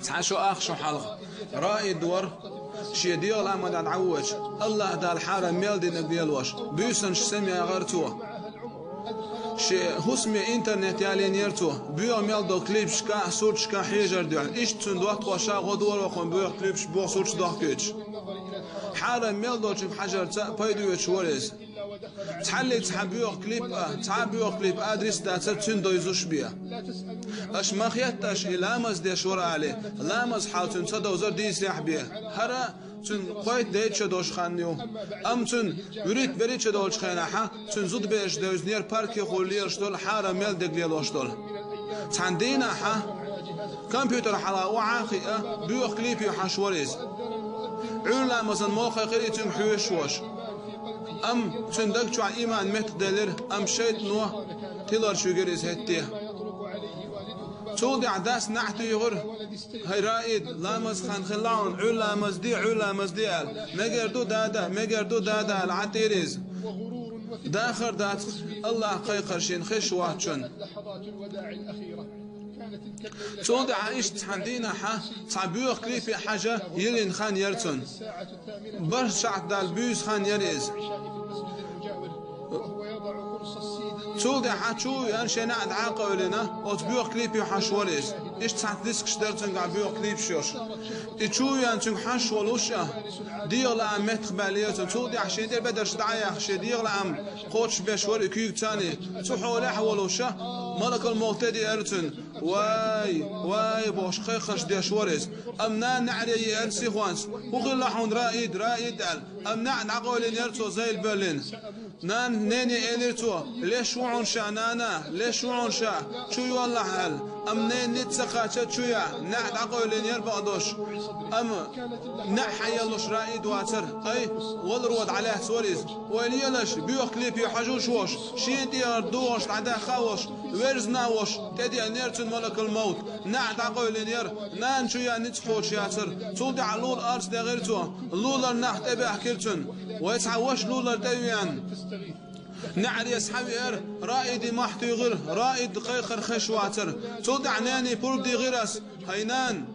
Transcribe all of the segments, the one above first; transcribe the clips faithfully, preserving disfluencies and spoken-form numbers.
Цхьа шо ах шо хьалха Раид вара, шен дегӀан ламаза дӀавоьдуш, АллахӀ Дала хьарам мел динарг лелош, буьйсанаш сема яьгӀар цо. Шен хӀусаме интернет ялийнера цо, боьха мел долу клипашка, сурташка хьежар дуьхьал. Иштта цуьнан доттагӀаша гӀо дора хӀокхунна боьха клипаш, боьха сурташ дохкуьйтуш. Хьарам мел долчуьнга хьажарца а пайда оьцуш вара иза. Цхьаллиг цхьа боьха клип а, цхьа а боьха клип адрес дацара цуьнан довзуш бен. Аша ма хетта, аша и ламаз деш вара аьлла, ламаз хьал цуьнан ца довзара дийцарехь бен. ХӀара цуьнан кхойтта-дейтта шо долуш хан ю. Амма цуьнан вуьрхӀитта-берхӀитта шо долчу хенахь, цуьнан зудабераш девзинера паркехула лелаш долу хьарам мел дерг лелош долу. Цхьана дийнахь компьютер хьалха охьа а хиъна, боьха клипе хьожуш вара иза. Ӏуьйра ламазан молла кхайкхира и цуьнга хьоьжуш волуш. Амма цуьнан даг чохь ийман меттахделира, амма шайтӀано тиларш вигира иза хӀетте. Цул тӀаьхьа дас наӀ туьйхира: «ХӀай Раид, ламаз хан хилла хьуна, Ӏуьйра ламаз де, Ӏуьйра ламаз де», – аьлла. «Мегар ду, дада, мегар ду, дада», – аьлла, Ӏадда тӀера иза. Дахар дац, АллахӀ кхайкхар шена хезаш воцчунна. Цул тӀаьхьа иштта цхьана дийнахь цхьа боьха клипе хьажа йиллина хан яра цуьнан. БархӀ сахьт даьлла буьйса хан яра иза. Цул тӀаьхьа чу а веана, шен наӀ дӀа а къевлина, оцу боьха клипе хьожуш вара иза. Иштта цхьацца дискаш дара цуьнгахь, боьха клипаш йолуш. И чу а веана, цуьнга хьожуш волуш а, дегӀан лаам меттахбаьллера цуьнан. Цул тӀаьхьа шен тӀе бедарш дӀа а яьхна, шен дегӀан лаам кхочушбеш вара и куьйга царна. Цу хьолехь а волуша, малакал мовт тӀедеара цуьнан. «Вай, вай», – бохуш, кхайкхарш деш вара иза. Амма нана неӀаре еара сихонца: «ХӀун хилла хьуна, Раид, Раид?» – аьлла. Амма наӀ дӀакъевлинера цо, зайла боьллина. Нана, нене элира цо: «Леш ву хьуна ша, нана, леш ву хьуна ша, чу йоллахь», – аьлла. Амма нена ницкъ ца кхаччалц чу яьхна, наӀ дӀакъевлинера бакъдолуш. Амма наӀ хьаеллалуш Раид вацара. Ай, валаро дӀалаьцна вара иза. Ойла елаш, боьха клипе хьожуш волуш, шена тӀера догӀуш дӀадаьхна а волуш, верзина а волуш, тӀедеанера цуьнан малакал мовт. НаӀ дӀакъевлинера, нана чу яьхна ницкъ кхочуш яцара. Цул тӀаьхьа лула арц дехира цо, лулара нах тӀебаьхкира цуьнан. Вай цхьа ваша лулара тӀе а веана, неӀаре схьавеара, Раиде мохь туьйхира, Раид кхайкхар хезаш вацара. Цул тӀаьхьа нене пурба дийхира ас: «ХӀай нана,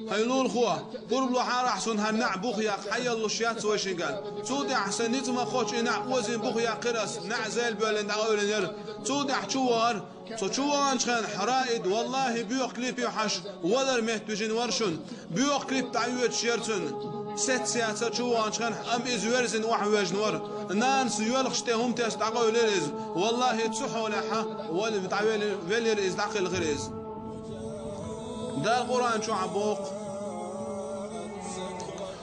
хӀай лулахо, пурба лохьара ахь суна, хӀара наӀ бух яккха, хьаеллалуш яц вай шинга». Цул тӀаьхьа сайн ницкъ ма кхоччу и наӀ озийна бух яьккхира ас, наӀ зайла боьллина дӀакъевлинера. Цул тӀаьхьа чу вахара. Цо чу ваханчу хенахь Раид, валлахӀи, боьха клипе хьожуш, валар метта вижина вара шуна. Боьха клип дӀайоьдуш яра цуьнан. Сецца яцара чу ваханчу хенахь, амма иза верзина охьавоьжна вара. Нанас йоьлхуш тӀе хӀума тесна дӀакъевлира иза. ВаллахӀи, цу хьолехь вала дӀавели-, велира иза, дӀакхелхира иза. Дала Къуръан чохь боху: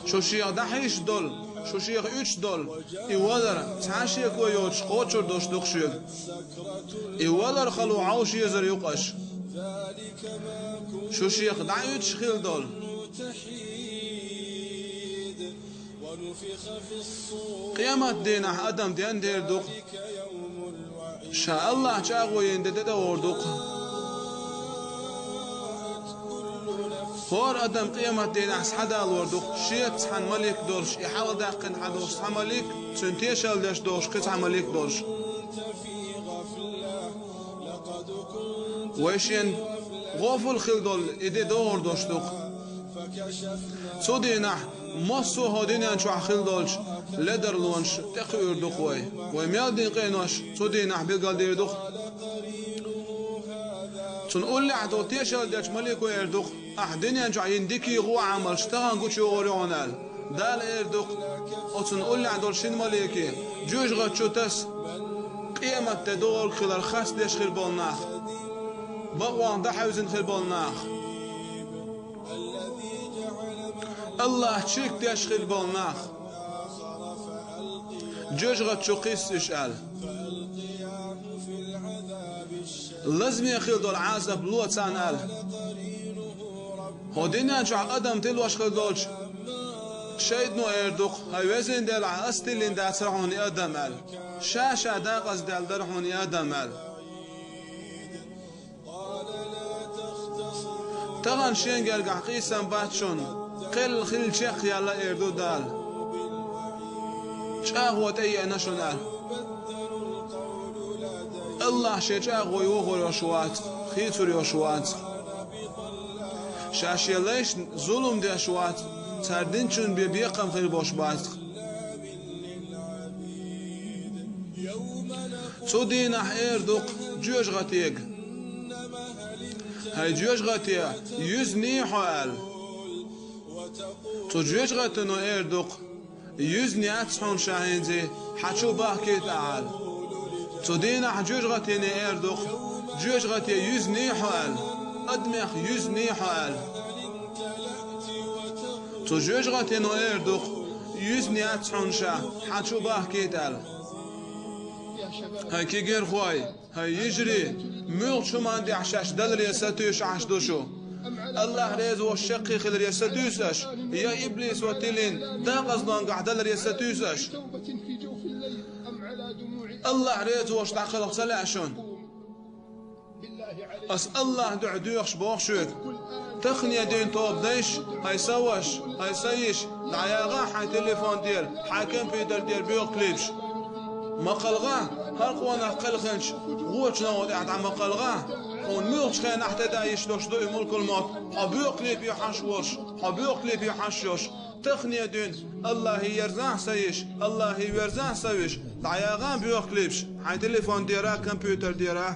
«Шу шех дӀахьийзаш долу, шу шех уьдуш долу и валар цхьа шеко йоцуш кхочур долуш ду-кх шуьга. И валар хало Ӏовша езар ю-кх аша». Шу шех дӀа уьдуш хилла долу. Къемат дийнахь адам ден дер ду-кх. Ша АллахӀ чӀагӀо йина де тӀедогӀур ду-кх. ХӀора адам къемат дийнахь схьадалор ду-кх, шеца цхьана малик долуш, и хьалха даьккхина хьан долуш цхьа малик, цуьнан тешалла деш долуш кхин цхьа малик долуш. Вай шен гӀофал хила долу и де догӀур долуш ду-кх. Цу дийнахь массо а хӀокху дуьнен чохь хила долчу ледарлонаш тӀекхуьур ду-кх вай. Вай мел дина къинош цу дийнахь билгалдийр ду-кх. Цунна уллехь долу тешалла дечу малико эр ду-кх: «Ахь дуьнен чохь йина дикий гӀо Ӏамалш тахана гучуйогӀур ю хьуна», – аьлла. Дала эр ду-кх оцунна уллехь долу шина малике: «Жоьжахати чу таса, къемат де догӀург хилар хастадеш хир болу нах, бакъонах дӀахьаьвзина хир болу нах, АллахӀан ширк деш хир болу нах, жоьжахати чу кхисса уьш», – аьлла. «Лазаме хила долу Ӏазап ло царна», – аьлла. ХӀокху дуьнен чохь адам тилош хила долчу шайтӀано эр ду-кх: «ХӀай везан Дела, ас тиллина дацара хьуна и адам», – аьлла. «Ша-ша декъаза даьлла дара хьуна и адам», – аьлла. Тахана шен гергахь къийсам бац шуна, кхел хилла чекхъяьлла, эр ду Дала. ЧӀагӀо тӀееана шуна аьлла. АллахӀ шен чӀагӀо йохор йолуш вац, хийцур йолуш вац. Шаьш еллайш зулам деш вац, цар динчун бе бекхам хир бош бац. Цу дийнахь эр ду-кх жоьжахатега: «ХӀай жоьжахате, юьзний хьо», — аьлла. Цу жоьжахатино эр ду-кх: «Юьзна яц хьуна ша хӀинца, хьан чу бахкийта ахьа», — аьлла. Цу дийнахь жоьжахатине эр ду-кх: «Жоьжахате, юьзний хьо», — аьлла. «Адамех юьзний хьо», — аьлла. Цу жоьжахатино эр ду-кх: «Юьзна яц хьуна ша, хьан чу бахкийта», — аьлла. ХӀай кегийрхой, хӀай йижарий, муьлхачу хӀуманна тӀехь шаьш даларе сатуьйсуш Ӏаш ду шу? АллахӀ реза волуш чаккхе хиларе сатуьйсу аш, я иблисо тиллина декъазнонгахь даларе сатуьйсу аш? АллахӀ реза волуш дӀакхалха ца лаьа шуна? Ас АллахӀан дуьхьа доьхуш боху шуьга: тахане дуьйна тоба дайша, хӀай сан ваша, хӀай сан йиша, дӀаягӀа хьайн телефон тӀера, хьайн компьютер тӀера боьха клипаш. Ма кхалхьа, хӀара къонах кхелхинчу гӀочу новкъа тӀехь дӀа ма кхалхьа, хьуна муьлхачу хенахь тӀе дан йиш долуш ду и мулкул мовт, хьо боьха клипе хьожуш волуш, хьо боьха клипе хьожуш йолуш. Тахане дуьйна АллахӀе ерзахь сан йиша, АллахӀе верзахь сан виша, дӀаягӀа боьха клипаш хьайн телефон тӀера, компьютер тӀера.